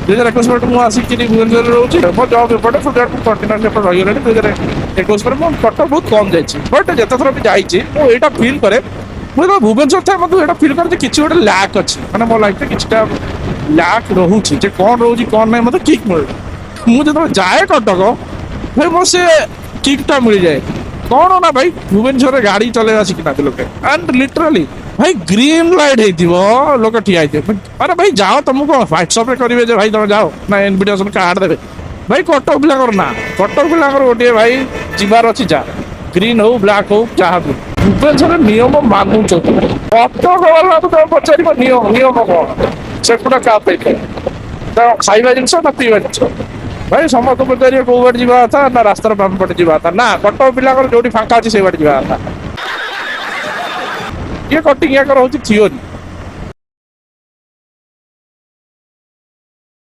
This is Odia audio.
2021 ପରେ ମୁଁ ଆସିକିରି ଭୁବନେଶ୍ୱରରେ ରହୁଛି। ମୋ ଜବ୍ ଏପଟେ, ସୁବିଧା ମୁଁ କଣ୍ଟିନ୍ୟୁଅସ୍ ଏପଟେ ରହିଗଲାଣି। 2021 ପରେ ମୁଁ କଟକ ବହୁତ କମ୍ ଯାଇଛି, ବଟ୍ ଯେତେଥର ବି ଯାଇଛି, ମୁଁ ଏଇଟା ଫିଲ୍ କରେ, ମୁଁ ଯେତେବେଳେ ଭୁବନେଶ୍ୱର ଥାଏ, ମୋତେ ଏଇଟା ଫିଲ୍ କରେ ଯେ କିଛି ଗୋଟେ ଲ୍ୟାକ୍ ଅଛି। ମାନେ ମୋ ଲାଇଫରେ କିଛିଟା ଲ୍ୟାକ୍ ରହୁଛି ଯେ କ'ଣ ରହୁଛି, କ'ଣ ନାହିଁ, ମୋତେ କିକ୍ ମିଳେ। ମୁଁ ଯେତେବେଳେ ଯାଏ କଟକ ଭାଇ, ମୋ ସେ କିକ୍ଟା ମିଳିଯାଏ। କ'ଣ ନା ଭାଇ, ଭୁବନେଶ୍ୱରରେ ଗାଡ଼ି ଚଲେଇବା ଶିଖିନାହାନ୍ତି ଲୋକେ। ଆଣ୍ଡ ଲିଟରାଲି ଭାଇ, ଗ୍ରୀନ୍ ଲାଇଟ୍ ହେଇଥିବ, ଲୋକ ଠିଆ ହେଇଥିବେ। ଆରେ ଭାଇ, ଯାଅ, ତମକୁ କ'ଣ ହ୍ୱାଟ୍ସଆପ୍ରେ କରିବେ ଯେ ଭାଇ ତମେ ଯାଅ ନା ଇନଭିଟେସନ୍ କାର୍ଡ଼ ଦେବେ? ଭାଇ, କଟକ ପିଲାଙ୍କର ନା, କଟକ ପିଲାଙ୍କର ଗୋଟିଏ ଭାଇ, ଯିବାର ଅଛି ଯା, ଗ୍ରୀନ୍ ହଉ, ବ୍ଲାକ୍ ହଉ, ଯାହା ବି। ଭୁବନେଶ୍ୱରରେ ନିୟମ ମାନୁଛନ୍ତି। କଟକ ବାଲାକୁ ତମେ ପଚାରିବ ନିୟମ, ନିୟମ କ'ଣ, ସେଗୁଡ଼ା କାହା ପାଇଁ ଖାଇବା ଜିନିଷ ନା ପିଇବା ଜିନିଷ? ଭାଇ, ସମସ୍ତେ ପଚାରିବେ କୋଉ ବାଟେ ଯିବା କଥା ନା, ରାସ୍ତାର ବାମ ପଟେ ଯିବା କଥା ନା। କଟକ ପିଲାଙ୍କର ଯୋଉଠି ଫାଙ୍କା ଅଛି, ସେଇ ବାଟେ ଯିବା କଥା। ଇଏ କଟିକିଆଙ୍କର ହଉଛି ଥିଓରି।